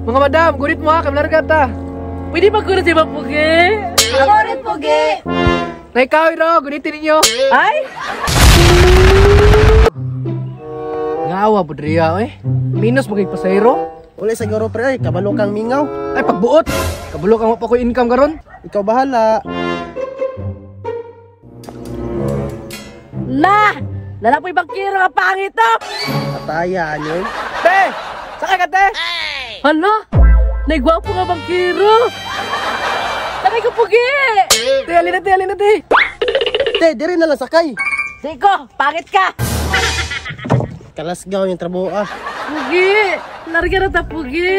Mga madam, gunit mo ha, kamlarga ta. Pwede ba kuno si Pugi? Ako rin, Pugi. Naikaw ro, gunitin ninyo. Ay! Ngawa po driya, eh. Minus magig pasahero. Uli siguro pre, ay, kabalo kang mingaw. Ay, pagbuot. Kabalo kang pa ko income karon. Ikaw bahala. Na! Lala po'y bangkiro nga pangit to! Pataya yun. Te! Sakay ka, te! Hala! Naigwapo nga bangkiro! Sakay ko, Pugi! Te, alin na, te, alin na, te. Te, diri na lang sakay. Siko, pangit ka! Kalasgaw yung trabaho ah. Pugi! Larga na ta, Pugi!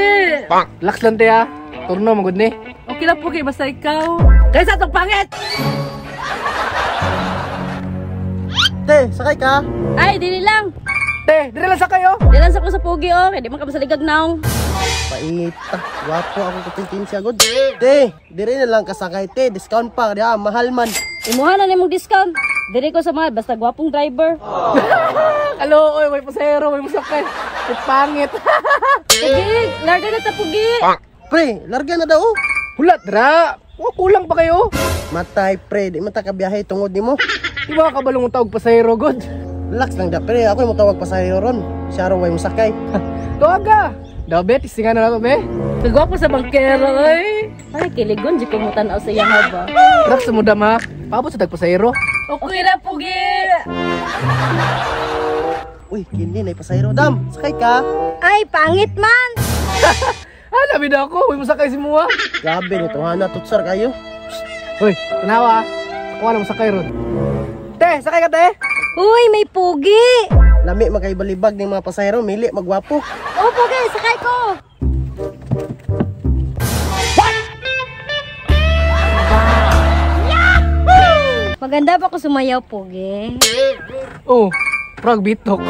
Relax lang, te, ha. Turno, magod ni. Okay lang, Pugi, basta ikaw. Kaysa itong pangit! Te, sakay ka. Ay, dili lang. Te, dire lang sakay, oh. Dili lang sa ko sa Pugi, oh. Kaya di man ka masaligag naong. Paita. Wapo ako kupintin siya god. Te, diri na lang kasakay te. Discount pa. Diya, mahal man. Imuha na nimong discount. Dili ko sa mahal, basta gwapong driver. Kalo, oy, may pasahero, may masakay. Ay, pangit. Pugi, larga na ta, Pugi. Pre, larga na daw. oh. Hulat, dra. Oh, kulang pa kayo. Matay pre, di man ta kabiyahe tungod nimo. Di ba kabalong ang tawag pasahero, god? Relax lang da pre, ako yung motawag pasahero ron. Siya raw ay musakay. Tuwaga. Daw, be, tistingan na nato, be. Kagwapo sa bangkero, ay! Ay, kiligon, di ko mutanaw sa iyang haba. Relax mo dam, ha. Paabot sa tagpasahero. Okay na, Pugi! Uy, kini na pasahero dam. Sakay ka. Ay, pangit man! Ah, labi na ako. Uy, masakay si Mua. Grabe nito hana tutsar kayo. Uy, tanawa. Kuha na masakay ron. Te, sakay ka, te. Uy, may Pugi! Lami magkaibalibag ng mga pasahero, mili magwapo. Oh, Pugi, sakay ko! Maganda ba ko sumayaw, Pugi? Oh, frog bitok.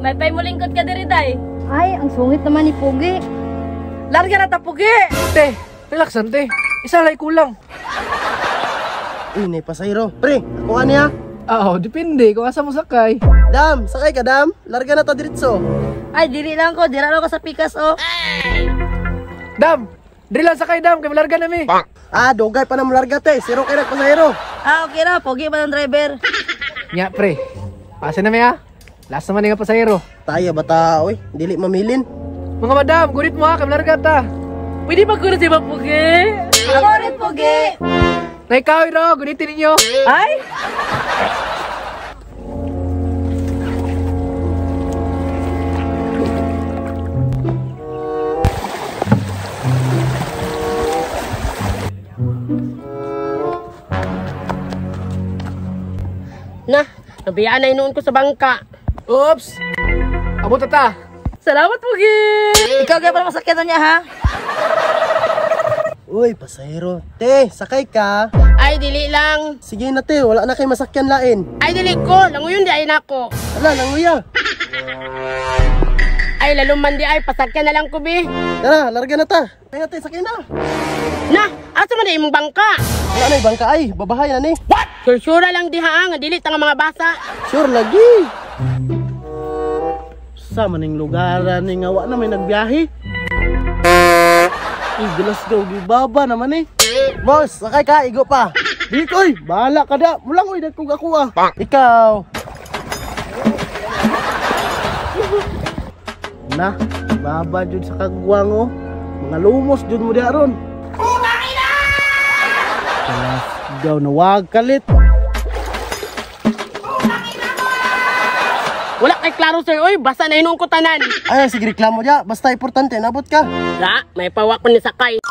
May pay mo lingkod ka diri, day. Ay, ang sungit naman ni Pugi. Larga na ta, Pugi! Te, relax lang, te. Isa lang kulang. Uy, nay pasahero. Pre, ako ani ha. Ah, oh, depende kung asa mo sakay. Dam, sakay ka dam. Larga na ta diretso. Ay, dili lang ko. Dira lang ko sa pikas, oh. Dam, diri lang sakay, dam. Kay malarga na mi. Ah, dugay pa na mo larga te. Zero kay nagpasahero. Ah, okay na. Pugi ba ng driver? Nya, pre. Pasa na mi, ha. Last naman nga pasahero. Tayo ba ta, oy? Dili mamilin. Mga madam, gunit mo ha, kay malarga ta. Pwede ba kuno si Pugi? Ako rin, Pugi! Naikaw ro, gunitin ninyo. Ay! Na, nabiyaan na inuon ko sa bangka. Oops. Abot ta ta. Salamat, Pugi! Ikaw kaya pala masakyan na niya, ha? Uy, pasahero. Te, sakay ka. Ay, dili lang. Sige na te, wala na kay masakyan lain. Ay, dili ko. Languyon di ay nako. Ala, nanguya. Ay, laluman di ay. Pasakyan na lang ko, bi. Tara, larga na ta. Kaya te, sakay na. Na, asa man na imong bangka? Wala na bangka ay, babahay na ni. What? Sure lang di ha, nga dili ta nga mga basa. Sure lagi. Sa maning lugar ni nga wa na may nagbiyahe. Uy, Glasgow gibaba naman eh. Boss, sakay ka, igo pa. Di koy, bahala ka da. Mulang oy dagkog ako ah. Ikaw. Na, baba jud sa kagwang oh. Mga lumos jud mo diha ron. Glasgow na wag kalit. Wala kay klaro sir, oy, basa na inuon ko tanan. Ay, sige reklamo dia. Basta importante, nabot ka. Ra, may pawa ko ni sakay.